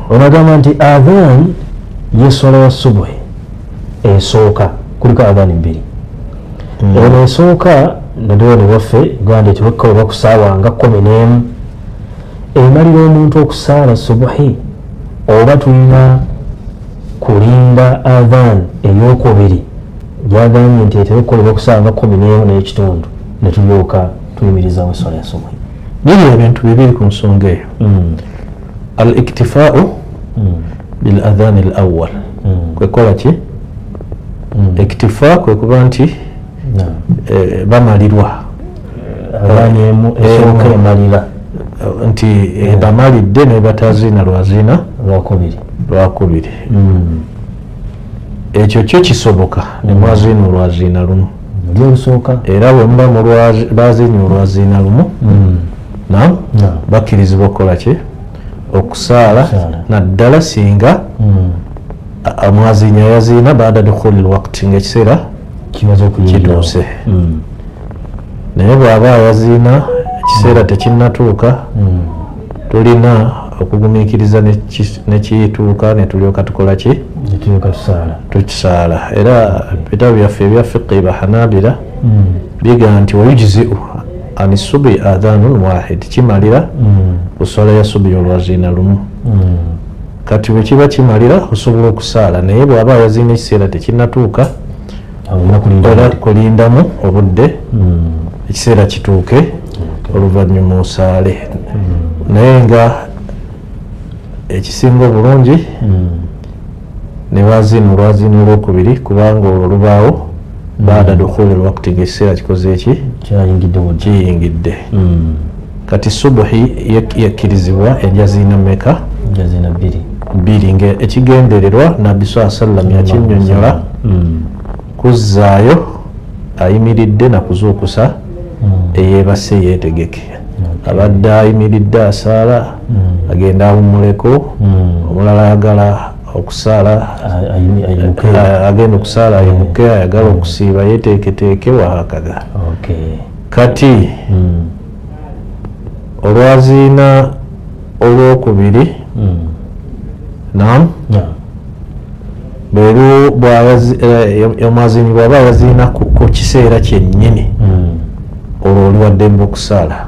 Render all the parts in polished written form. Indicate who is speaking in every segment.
Speaker 1: Onagamba nti adhan yeswala ya subuhi esooka kuliko adhan bbiri. Eno esooka naddala newaffe Uganda etewekka kusaawa nga 11, emalira omuntu okusaala subuhi oba tulina kulinda adhan eyokubiri gyagambye nti etera okukolebwa kusaawa nga 11 n'ekitundu netulyoka tuyimirizawo eswala ya subuhi?
Speaker 2: Biri ebintu bibiri ku nsonga eyo. Al iktifaau bil adhan al awwal kwekola ki? Iktifa kwe kuba nti bamalirwa.
Speaker 1: Adhan emu esooka emalira.
Speaker 2: Nti bamalidde ne bataziina lwaziina
Speaker 1: lwakubiri.
Speaker 2: Lwakubiri. Ekyo kyo kisoboka ne mwaziina olwaziina lumu.
Speaker 1: Oli olusooka.
Speaker 2: Era bwe muba baziinye olwaziina lumu, nam bakkirizibwa okukola ki? Okusaala.
Speaker 1: Okusaala.
Speaker 2: Naddala singa omwaziinya yaziina baada dukhuli lwakti, ngaekiseera
Speaker 1: kimaze okuyingirawo.
Speaker 2: Kituuse. Naye bw'aba yaziina ekiseera tekinnatuuka, tulina okugumiikiriza nekituuka netulyoka tukola ki?
Speaker 1: Netulyoka tusaala.
Speaker 2: Tukisaala. Era bitabo byaffe ebya fiqi bahanabira bigamba nti wayujziu ani subi adhanun wahid, kimalira ku swala ya subi olwaziina lumu. Kati bwe kiba kimalira osobola okusaala, naye bw'aba yaziina ekiseera tekinnatuuka,
Speaker 1: olina kulinda.
Speaker 2: Era kulindamu obudde ekiseera kituuke, oluvannyuma osaale. Naye nga ekisinga obulungi ne baziina olwaziina olwokubiri, kubanga olwo lubaawo baada dukhuli lwakti, ngaekiseera kikoze eki?
Speaker 1: Kyayingidde wodde.
Speaker 2: Kiyingidde. Kati subuhi yakkirizibwa enjaziina meka?
Speaker 1: Njaziina bbiri.
Speaker 2: Bbiri, nga ekigendererwa Nabbi saa sallam yakinnyonnyola kuzzaayo ayimiridde nakuzuukusa eyeebase yeetegeke. Abadde ayimiridde asaala agenda awummuleko, omulala ayagala okusaala
Speaker 1: ayimuke.
Speaker 2: Agenda okusaala ayimuke, ayagala okusiiba yeteeketeeke, wahakadha. Kati olwaziina olwokubiri, nam bweru omwaziinyi bw'aba yaziina ku kiseera kyennyini, olwo oli waddembe okusaala.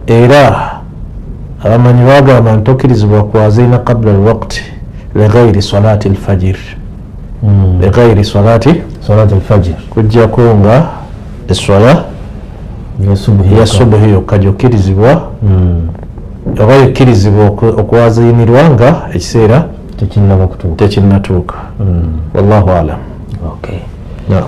Speaker 2: Era abamanyi bagamba nti tokkirizibwa kwaziina qabula alwakti lighairi salati alfajir, lighairi salati
Speaker 1: salat alfajir.
Speaker 2: Kujjako nga eswala
Speaker 1: ya subuhi.
Speaker 2: Ya subuhi yokka gyokkirizibwa oba yokkirizibwa okwaziinirwa nga ekiseera
Speaker 1: tekinnaba kutuuka.
Speaker 2: Tekinnatuuka. Wallahu alam. Naam.